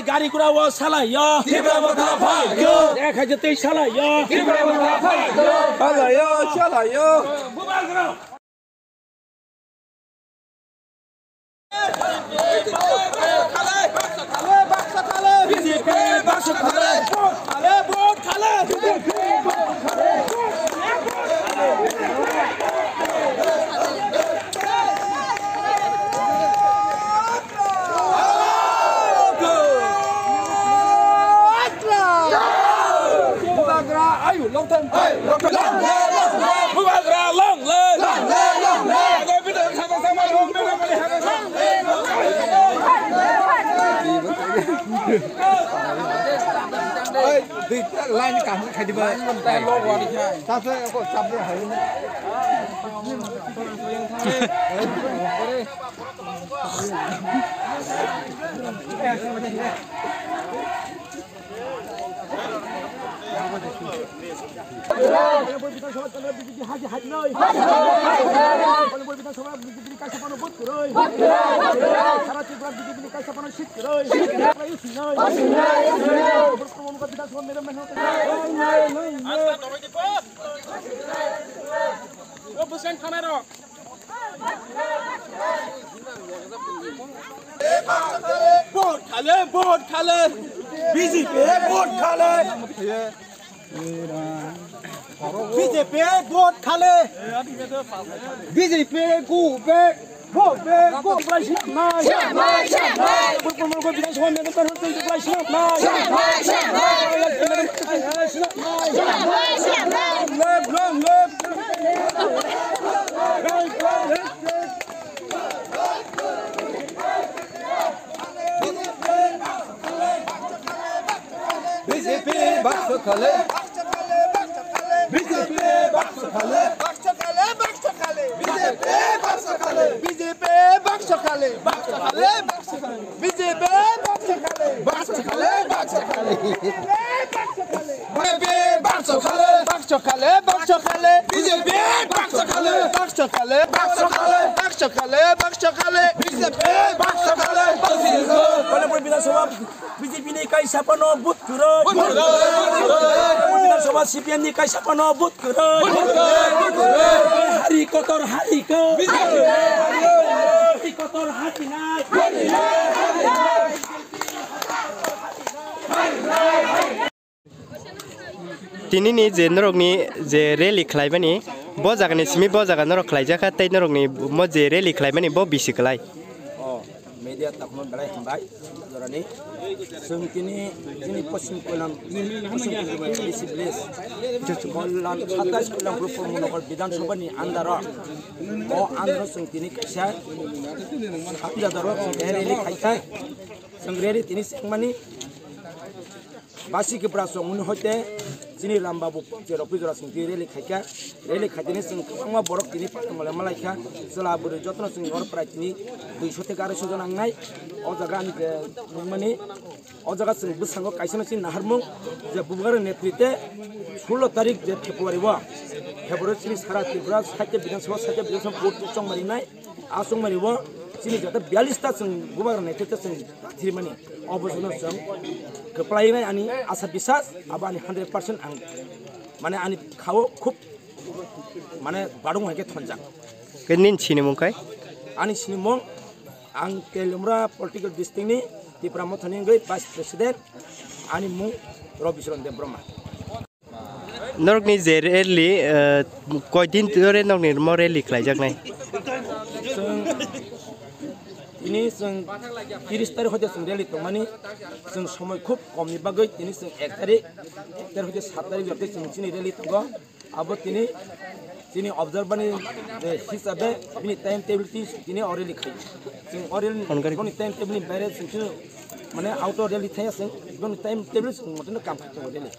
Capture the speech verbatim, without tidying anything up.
Gari gura o salai yo. Tipra motha phai yo. Dekha jete salai yo. Tipra motha phai yo. Salai yo, salai yo. Bubagra, ayu, long time. Bubagra, long live. Long live, long live. Line kaham khai diba. Line long wadi khai. Sase ko chapde hai. Vote khale, vote khale. B J P vote khale. B J P vote khale. B J P go back. Vote back. Go back. Shinamai, shinamai. Shinamai, shinamai. Long live, long live. B J P baksa khale. B J P baksa khale. B J P baksa khale. B J P baksa khale. Baksa khale, baksa khale. B J P baksa khale. Baksa khale, baksa khale. B J P baksa khale. Baksa khale, baksa khale. B J P baksa khale. Baksa khale, baksa khale. Baksa khale, baksa khale. B J P baksa khale. Manipur Bidhan Sabha B J P ni kaisa phano vote kwrwi. Bidhan Sabha C P M ni kaisa phano vote kwrwi. Hari kotor hari ko. Hari kotor hari nai. Tini ni je norok ni je rally khlai mani, bo jaga ni simi bo jaga norok khlai jakha, tei norok ni mo je rally khlai mani bo bisi kwlai. O, media takhuma belai hambai, jorani. Chwng tini, tini Paschim Koilam, Paschim Koilam A D C village, Koilam satais Koilam Rupo Monohol Bidhan Sabha ni under o, o under o chwng tini kaisa hamjador o chwng rally khaikha. Chwng rally tini chengmani, Basi Kwpra chongmani hoite chini Ram Babu Ponche rok pui jora chwng twi rally khaikha. Rally khaitini chwng kwbangma borok tini paithamalai malaikha. Chwla bwrwi jotono chwng oro prai tini duiso theke aroiso jon nangnai. O jaga ani je nukmani, o jaga chwng bwskango kaisa no chini naharmung je Bubagra netrite sullo tarik je February o, February chini sara Tripura site Bidhan Sabha site Bidhan Sabha vote chongmani nai. A chongmani o chini jata biyallis ta chwng Bubagra netrite chwng Thiri mani, obo jono chwng kwplai nai ani asa bisas, abo ani hundred percent ang, mane ani khao khub, mane badung hai khe thonjak. Ke nin sinimung kai? Ani sinimung, ang Teliamura political district ni Tipra Motha ni wngwi vice president, ani mung Robi Charan Debbarma. Norokni je rally, eh, koidin tore norokni mo rally khlaijaknai? Chwng tini chwng tiris tarik hoite chwng rally tongmani, chwng somoi khub komni bagwi tini chwng ek tarik, ek tarik hoite sat tarik jortwi chwng chini rally tongo. Abo tini chini observer ni, eh, hisabe bini time table twi tini o rally khai. Chwng o rally boni time table ni baire chwng chini mane auto rally thaya chwng boni time table chwng motono kam khai tongo rally.